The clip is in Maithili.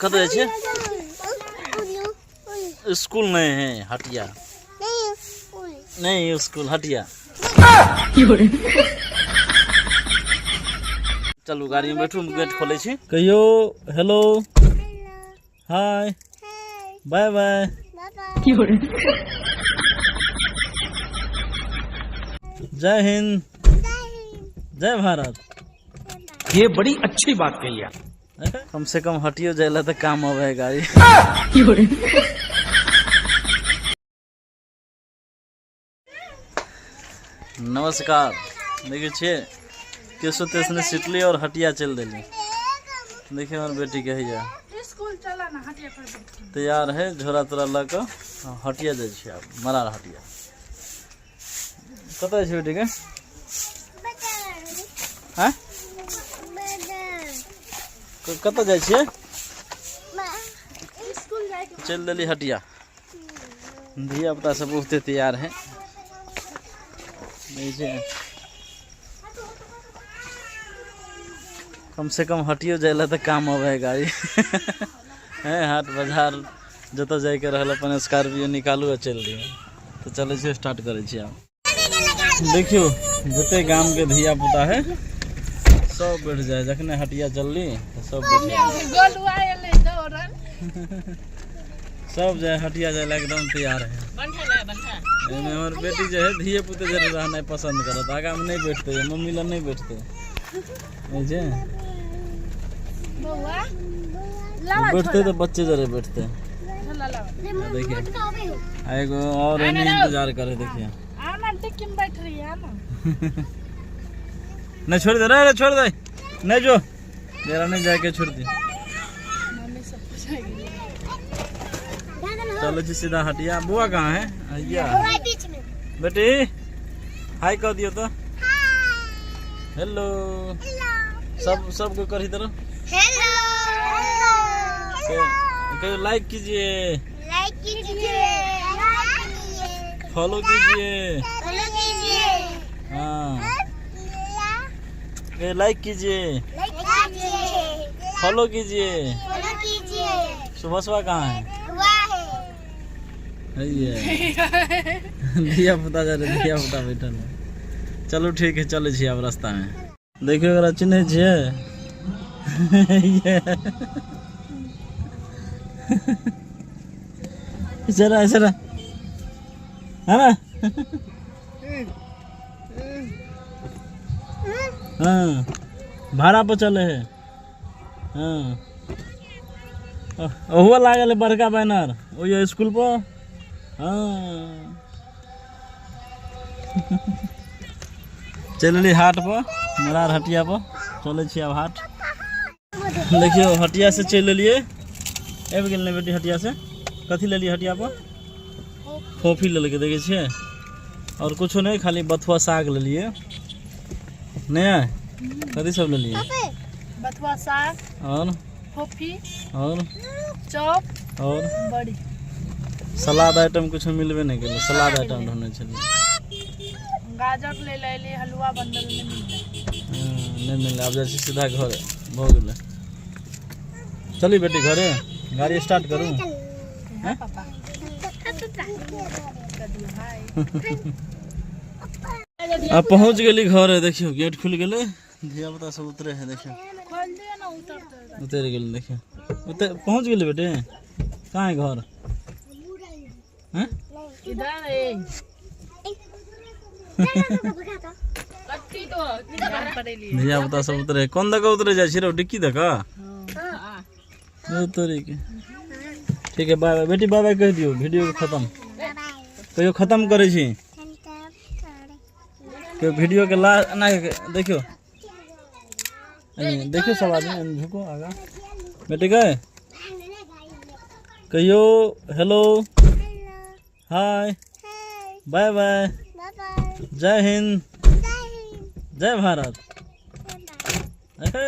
कतऽ जाइ छियै? स्कूल नहीं है, हटिया नहीं, स्कूल हटिया। चलू गाड़ी में बैठू, गेट खोले छी। कहियो हेलो, हाय, बाय बाय, जय हिंद, जय भारत। ये बड़ी अच्छी बात कही आप। कम से कम हटियो जाए तो काम आवे है गाड़ी। नमस्कार, देखिए छे केशो तेसने सिटली और हटिया चल दिली। देखिए हमार बेटी के हैया स्कूल चला ना, हटिया पर बैठ। तैयार है, झोरा तोरा लऽ कऽ हटिया जाइ छी आब। मरार हटिया कतऽ छै बेटी के? हँ, कतऽ जाइ छियै? स्कूल जाए के। चलि देली हटिया। धिया पुता सब बहुते तैयार है। देखै छियै, कम से कम हटियो जाय ला तऽ काम अबै है गाड़ी है। हाट बाजार जतऽ जाइके रहल अपन स्कॉर्पियो निकालू आ चलि दियौ। तऽ चलै छी, स्टार्ट करै छी आब। देखियौ, जते गाम के धिया पुता है सब बैठ जाए। जखने हटिया चलली तऽ सब बैठ जाए। गोलुआ एलै दौड़ल। सब जाए हटिया जाए ला एकदम तैयार है। एहिमे हमर बेटी जे है, धिये पुते जे रहनाइ पसंद करत, आगा में नहीं बैठते, मम्मी लग नहीं बैठते बुझे। बौआ लावा। बैठते तो बच्चे जरे बैठते। झोला लावा। देखिए, आ एगो और एने इंतजार करे, देखिए। आना, टिक्की में बैठ रही है, आना। नहीं, छोड़ दे रे, छोड़ दे, नहीं जो मेरा नहीं जाके छोड़ दे। मम्मी सब पूछेगी। चलो जी सीधा हटिया। बुआ कहाँ है? भैया, बेटी हाय कह दियो तो। हेलो, सब सबको करी तरह कहियो, लाइक कीजिए, लाइक कीजिए, फॉलो कीजिए। फॉलो कीजिए। हाँ, कहियो लाइक कीजिए, लाइक कीजिए, फॉलो कीजिए, फॉलो कीजिए। सुबह सुबह कहाँ है? हुआ है। है धिया पुता जा रहे, धिया पुता बैठल है। चलू ठीक है, चलै छी आब रास्ता में। देखियौ, एकरा चिन्है छियै? इधर इधर है ना। हाँ, भाड़ा पर चले है। हाँ, ओहो लागल है बड़का बैनर ओहि स्कूल पर। हाँ, चलि एली हाट पर, मरार हटिया पर चलै छी आब हाट। देखियौ, हटिया से चलि एलियै, आबि गेल ने बेटी हटिया से? कथी लेलियै हटिया पर? फोफी लेलकै, देखै छियै। आओर कुछो नहि, खाली बथुआ साग लेलियै। नहि, कथी सब लेलियै? बथुआ साग। आओर? फोफी। आओर? चॉप। आओर? बड़ी। सलाद आइटम कुछो मिलबे नहि केलै। सलाद आइटम ढूंढने छलियै। गाजर ले लेली, हलुआ बनल, नहीं मिललै। हँ, नहि मिललै। आब जाइ छी सीधा घरे, भऽ गेलै। चली बेटी घरे, गाड़ी स्टार्ट करू। हाँ पापा, कर दियो हाय। आब पहुँच गेली घरे। देखियौ, गेट खुलि गेलै, धिया पुता सब उतरे है, देखियौ। खोल दियो ना, उतरते। उतरि गेल, देखियौ। उतर पहुँच गेली बेटी। कहाँ है घर? हैं? इधर है। धिया पुता सब उतरे। कोन दऽ कऽ उतरे जाइ छी रौ? डिक्की दऽ कऽ उतरे के। ठीक है, बाय बाय बेटी, बाय बाय कहि दियौ। वीडियो के खत्म कहियो, खत्म करै छी कहियो वीडियो के। ला एना के देखियौ, एने देखियौ सब आदमी, एने झुको आगा। बेटी के कहियो हेलो, हाय, बाय बाय, जय हिंद, जय भारत। हे।